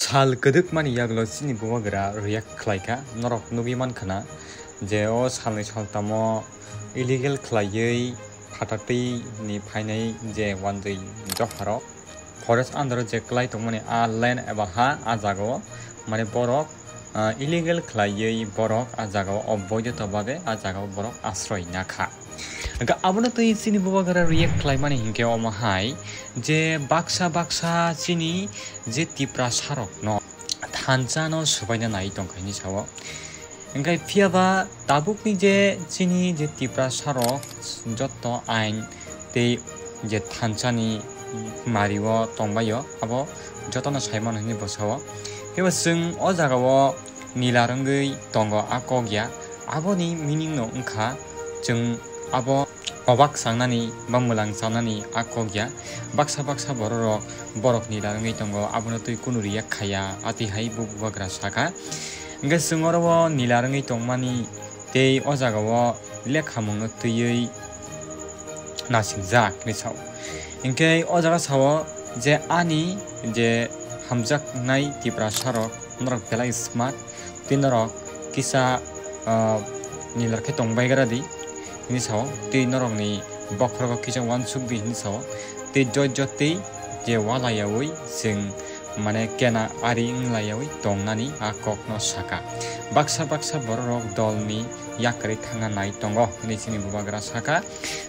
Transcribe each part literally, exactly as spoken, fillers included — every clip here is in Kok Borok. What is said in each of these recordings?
Sal kwdwkmani yagulo chini bubagra react khlaikha, norok nugwi mankha na je o salni saltamo illegal khlaiwi phatatwi ni phainai je wanjwi dopharo forest under o je kwlai tongmani a land eba ha a jagao mane borok, ah, illegal khlaiwi borok a jagao oboidoto babe a jagao borok asroi nakha. Hwnkhe abono twi chini bubagra react khlaimani hinkhe omo hai je baksa baksa chini je Tiprasa rokno thansa no subaina nai tongkha hinwi sao. Hwnkhe phiyaba tabukni je chini je Tiprasa rok jotto ain tei je thansa ni mari o tongbaio abo jotono saimano hinwi bo sao. Phiya chwng o jagao nila rwngwi tongo a kok ya, aboni meaning no wngkha chwng abo obak sangnani ba mwlang sangnani a kok ya. Baksa baksa bororok borok nila wngwi tongo, abono twi kunu react khaiya, atwi hai bubagra saka. Hwnkhe chwng oro o nila wngwi tongmani tei o jagao lekhamungno twiwi nasingjak hinwi sao. Hinkhe o jaga sao je ani je hamjaknai Tiprasa rok norok belai smart, tei norok kisa, ah, nilar khe tongbai gra di hinwi sao, tei norokni bokhorogo kisa uansuk di hinwi sao, tei jot jot tei je ualaiyaui chwng mane kena ari wnglaiyaui tongnani a kokno saka. Baksa baksa bororok dolni yakarwi thangna nai tongo hinwi chini bubagra saka.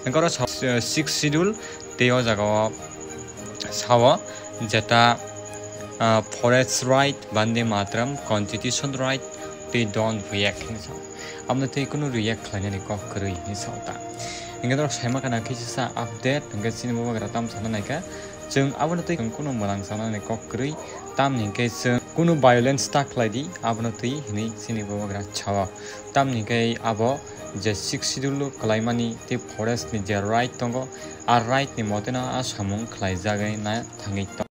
Hwnkhe oro sao, eh, Sixth Schedule tei o jagao sao jeta, ah, forest right, Vande Mataram, constitution right tei don't react hinwi sao. Abono twi kunu react khlainani kok kwrwi hinwi sao ta. Hwnkhe norok saima kana khe kisa update hwnkhe chini bubagra tam sana naikha. Chwng abono twi kunu mwlang sanani kok kwrwi, tamni hwnkhe chwng kunu violence ta khlai di, abono twi hinwi chini bubagra sao. Tamni hwnkhe abo je Sixth Schedule kwlaimani tei forest ni je right tongo, a right ni moteno a samung khlaijagwi na thangwi tong.